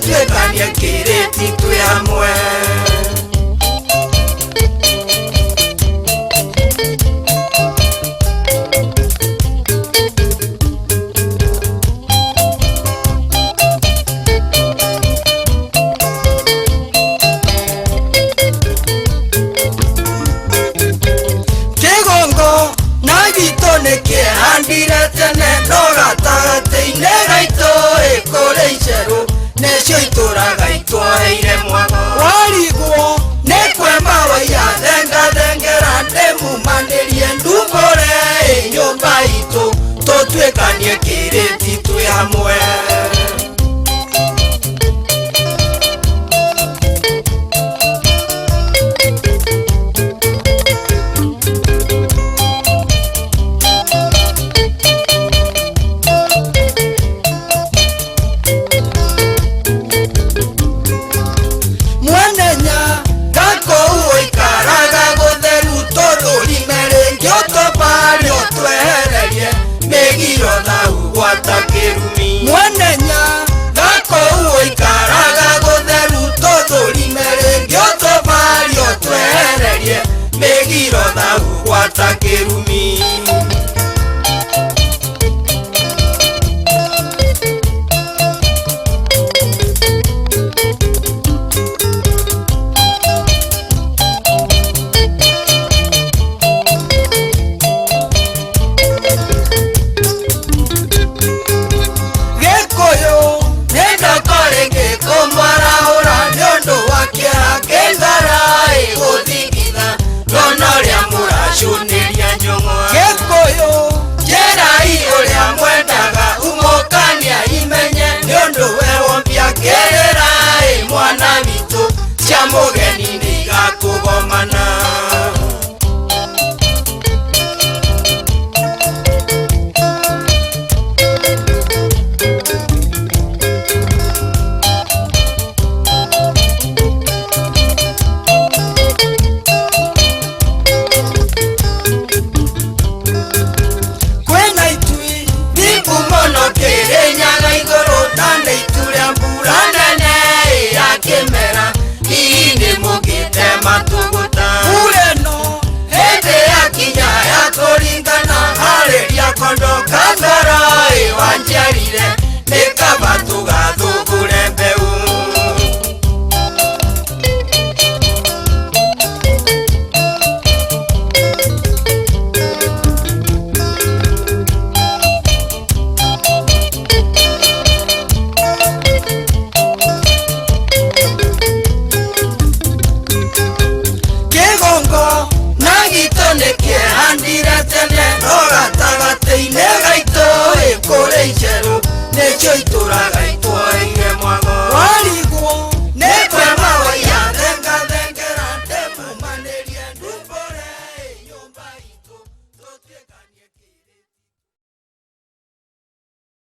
Tũtuĩkanie kĩrĩti twĩ hamwe. Kĩgongo na gitũ nĩ kĩehandire tene no gatagatĩ-inĩ gaitũ ĩkũrĩ icerũ nĩcio itũraga itwoheire mwago. Warigwo nĩ kwema waiya thengathengera ndĩmumanĩrie ndumbũre ĩ nyũmba itũ tũtuĩkanie kĩrĩti twĩ hamwe. Mwenenya gakũu ũikaraga gũtheru tũthũrime rĩngĩ ũtũbario twehererie mĩgiro thau gwata kĩrumi. Mwenenya gakũu ũikaraga gũtheru tũthũrime rĩngĩ ũtũbario twehererie mĩgiro thau gwata kĩrumi. Gĩkũyũ nĩ ndoko rĩngĩ kũmwarahũra nĩ ũndũ wa kĩeha kĩngara ĩgũthingitha ngona ũrĩa mũracunĩria njũng'wa. Gĩkũyũ njĩrai ũrĩa mwendaga umũkania imenye nĩ ũndũ we wombia kĩrĩra ĩ mwana witũ cia mũgeni nĩ igakũgomana. Kwĩna itui ndimbu mũno kĩrĩnyaga igũrũ na nĩ itu rĩa mbura nene ya kĩmera hihi nĩ mũngĩtema tũgũta. Mbura ĩno hĩndĩ yakinya ya kũringana harĩria kondo kangoro ĩ wanjiarire nĩ kaba tũgathũgũre mbeũ. Kĩgongo na gitũ nĩ kĩehandire tene no gatagatĩ-inĩ gaitũ ĩkũrĩ icerũ nĩcio itũraga